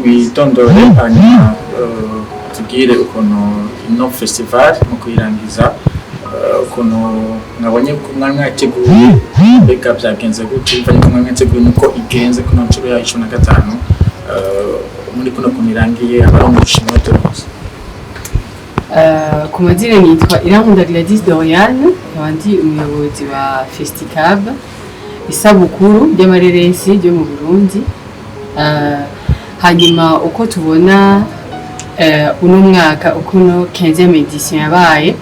Witondore, hanyuma tubwire ukuntu ino festival mu kuyirangiza, ukuntu mwabonye ko mwari mwateguye, mbega byagenze gute bivanye ko mwari mwateguye nuko igenze kuno nshuro yayo 15, muri kuno kuntu irangiye, abarongo ushimwe turonse? Ku mazina nitwa Irankunda Gladys Doriane, nkaba ndi umuyobozi wa Festicab, isabukuru ry'amareresi ryo mu Burundi. Hanyuma uko tubona uno mwaka, uko 15e édition yabaye,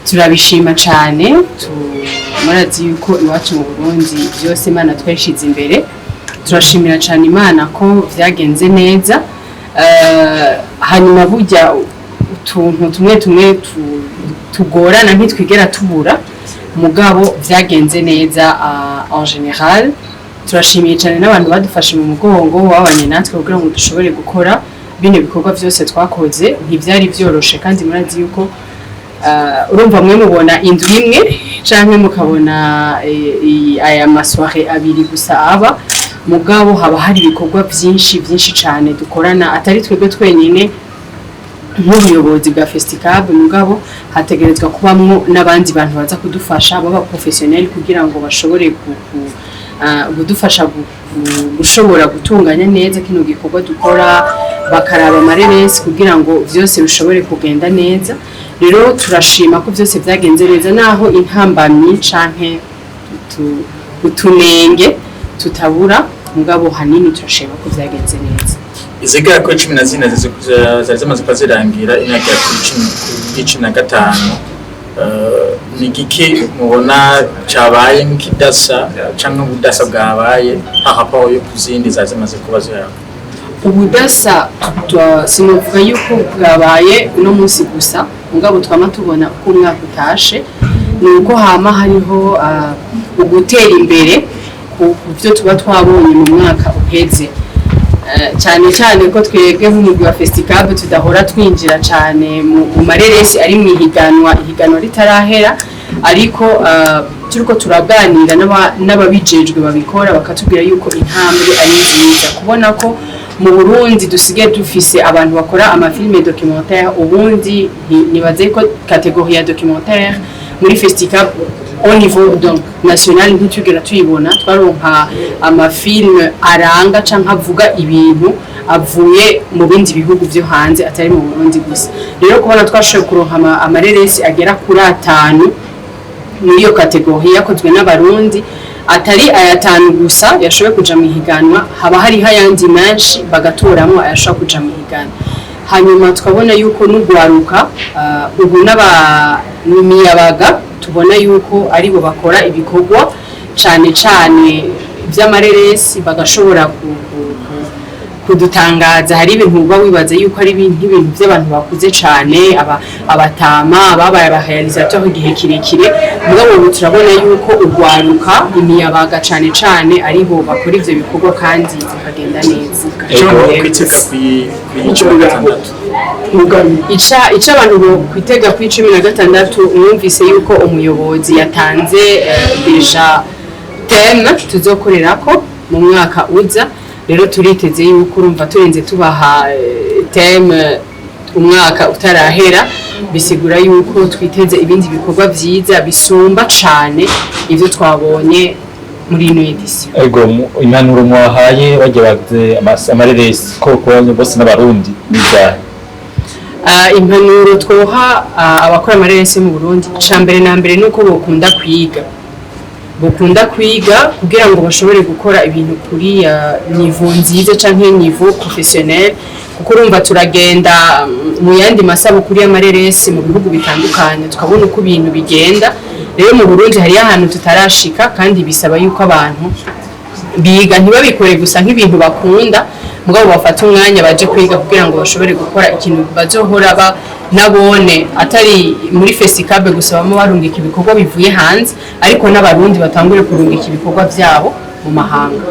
turabishima cane. Murazi yuko iwacu mu Burundi byose Imana twayishize imbere. Turashimira cane Imana ko vyagenze neza. Hanyuma burya utuntu tumwe tumwe tugorana ntitwigera tubura, mugabo vyagenze neza en général. Turashimiye cyane n'abantu badufashe mu mugongo, babanye natwe kugira ngo dushobore gukora bino bikorwa byose twakoze. Ntivyari vyoroshe, kandi murazi yuko urumva mwe mubona indwi imwe canke mukabona aya ma soirées abiri gusa aba, mugabo haba hari ibikorwa byinshi byinshi cyane dukorana, atari twebwe twenyine nk'ubuyobozi bwa Festicab, mugabo hategerezwa kubamwo n'abandi bantu baza kudufasha baba professionnel kugira ngo bashobore kudufasha gushobora gutunganya neza kino gikorwa dukora, bakaraba amareresi kugira ngo vyose bishobore kugenda neza. Rero turashima ko byose vyagenze neza, naho intambamyi canke utunenge tutabura, mugabo hanini turashima ko vyagenze neza. Izigera kuri 14 zari zimaze kuba zirangira, inagera kuri 10, kuri 15. Ni igiki mubona cabaye nk'ikidasa canke ubudasa bwabaye par rapport yo ku zindi zari zimaze kuba ziranga? Ubudasa sinovuga yuko bwabaye uno munsi gusa, mugabo twama tubona uko umwaka utashe ni uko hama hariho ugutera imbere ku byo tuba twabonye mu mwaka uheze. Cyane cyane ko twebwe nk'umugwi wa Festicab tudahora twinjira cyane mu mareresi ari mu ihiganwa, ihiganwa ritarahera, ariko turiko turaganira n'ababijejwe babikora, bakatubwira yuko intambwe ari nziza, kubona ko mu Burundi dusigaye dufise abantu bakora ama films documentaire. Ubundi nibaze ko catégorie ya documentaire muri Festicab au niveau donc national ntitugera tuyibona. Twaronka ama films aranga canke avuga ibintu avuye mu bindi bihugu vyo hanze, atari mu Burundi gusa. Rero kubona twashoboye kuronka amareresi agera kuri atanu muri iyo catégorie yakozwe n'Abarundi, atari ayatanu gusa yashoboye kuja mu ihiganwa, haba hariho ayandi menshi bagatoramwo ayashobora kuja mu ihiganwa. Hanyuma tukabona yuko n'ugwaruka ubu n'abamiyabaga tubona yuko aribo bakora ibikorwa cane cane vy'amareresi, bagashobora kudutangaza. Hari ibintu uba wibaza yuko ari nk'ibintu by'abantu bakuze cane, abatama babaye aba réalisateurs igihe kirekire, mugabo ubu turabona yuko urwaruka, imiyabaga cane cane, aribo bakora ivyo bikorwa kandi bikagenda neza. Ico kwitega kuri 16? Ica abantu bo kwitega kuri 16, mwumvise yuko umuyobozi yatanze déjà thème tuzokorerako mu mwaka uza. Rero turiteze yuko, urumva, turenze tubaha thème umwaka utarahera, bisigura yuko twiteze ibindi bikorwa vyiza bisumba cane ivyo twabonye muri ino édition. Ego, impanuro mwahaye bajya bagize amareresi ko kuba bose n'Abarundi n'izahe? Impanuro twoha abakora amareresi mu Burundi, ca mbere na mbere nuko bokunda kwiga, bokunda kwiga kugira ngo bashobore gukora ibintu kuri niveau nziza canke niveau professionnel, kuko urumva turagenda mu yandi masabukuru y'amareresi mu bihugu bitandukanye, tukabona uko ibintu bigenda. Rero mu Burundi hariyo ahantu tutarashika, kandi bisaba yuko abantu biga, ntibabikore gusa nk'ibintu bakunda, mugabo bafate umwanya baje kwiga kugira ngo bashobore gukora ikintu bazohora ba nabone, atari muri Festicab gusa bama barungika ibikorwa bivuye hanze, ariko n'Abarundi batangure kurungika ibikorwa vyabo mu mahanga.